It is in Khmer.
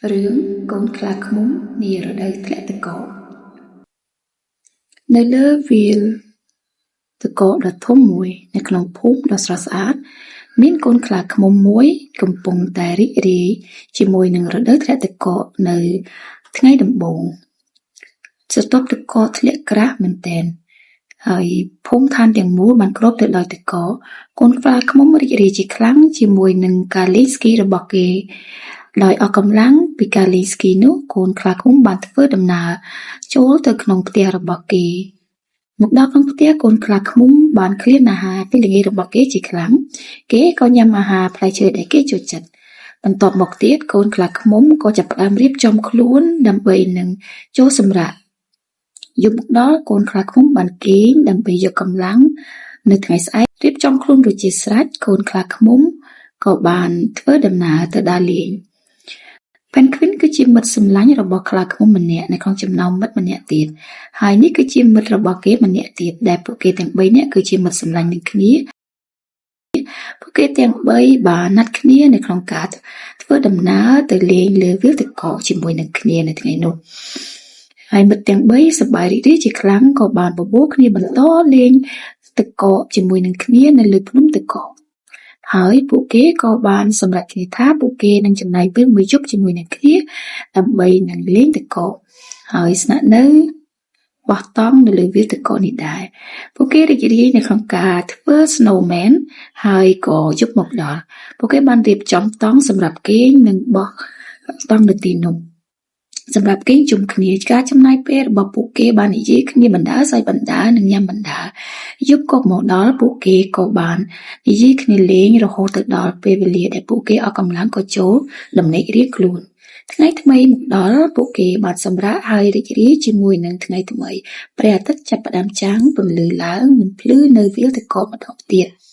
រឿងកូនខ្លាឃ្មុំនារដូវធ្លាក់ទឹកកកនៅលើវាលទឹកកកដ៏ធំមួយនៅក្នុងភូមិដ៏ស្រស់ស្អាត មានកូនខ្លាឃ្មុំមួយកំពុងតែរីករាយជាមួយនឹងរដូវធ្លាក់ទឹកកកនៅថ្ងៃដំបូងស្រទាប់ទឹកកកធ្លាក់ក្រាស់មែនទែនហើយភូមិឋានទាំងមូលបានគ្របទៅដោយទឹកកកកូនខ្លាឃ្មុំរីករាយជាខ្លាំងជាមួយនឹងការលេងស្គីរបស់គេដោយអស់កម្លាំងពីការលេងស្គីនោះកូនខ្លាឃ្មុំបានធ្វើដំណើរចូលទៅក្នុងផ្ទះរបស់គេមកដល់ក្នុងផ្ទះកូនខ្លាឃ្មុំបានឃ្លានអាហារពេលល្ងាចរបស់គេជាខ្លាំងគេក៏ញ៉ាំអាហារផ្លែឈើដែលគេចូលចិត្តបន្ទាប់មកទៀតកូនខ្លាឃ្មុំក៏ចាប់ផ្ដើមរៀបចំខ្លួនដើម្បីនឹងចូលសម្រាកយប់មកដល់កូនខ្លាឃ្មុំបានគេងដើម្បីយកកម្លាំងនៅថ្ងៃស្អែករៀបចំខ្លួនរួចជាស្រេចកូនខ្លាឃ្មុំក៏បានធ្វើដំណើរទៅដើរលេង ផេនគ្វីនគឺជាមិត្តសម្លាញ់របស់ខ្លាឃ្មុំម្នាក់នៅក្នុងចំណោមមិត្តម្នាក់ទៀតហើយនេះគឺជាមិត្តរបស់គេម្នាក់ទៀតដែលពួកគេទាំងបីនាក់គឺជាមិត្តសម្លាញ់នឹងគ្នាពួកគេទាំងបីបានណាត់គ្នានៅក្នុងការធ្វើដំណើរទៅលេងលើវាលទឹកកកជាមួយនឹងគ្នានៅថ្ងៃនោះហើយមិត្តទាំងបីសប្បាយរីករាយជាខ្លាំងក៏បានបបួលគ្នាបន្តលេងទឹកកកជាមួយនឹងគ្នានៅលើភ្នំទឹកកកហើយពួកគេក៏បានសម្រេចគ្នាថាពួកគេនឹងចំណាយពេលមួយយប់ជាមួយនឹងគ្នាដើម្បីនឹងលេងទឹកកកហើយស្នាក់នៅបោះតង់នៅលើវាលទឹកកកនេះដែរពួកគេរីករាយនៅក្នុងការធ្វើ snowman ហើយក៏យប់មកដល់ពួកគេបានរៀបចំតង់សម្រាប់គេងនិងបោះតង់នៅទីនោះសម្រាប់គេងជុំគ្នាការចំណាយពេលរបស់ពួកគេបាននិយាយគ្នាបណ្ដើរសើចបណ្ដើរនិងញ៉ាំបណ្ដើរយប់ក៏មកដល់ពួកគេក៏បាននិយាយគ្នាលេងរហូតទៅដល់ពេលវេលាដែលពួកគេអស់កម្លាំងក៏ចូលដំណេករៀងខ្លួនថ្ងៃថ្មីមកដល់ពួកគេបានសម្រាកហើយរីករាយជាមួយនឹងថ្ងៃថ្មីព្រះអាទិត្យចាប់ផ្ដើមចាំងពន្លឺឡើងនិងភ្លឺនៅវាលទឹកកកម្ដងទៀត។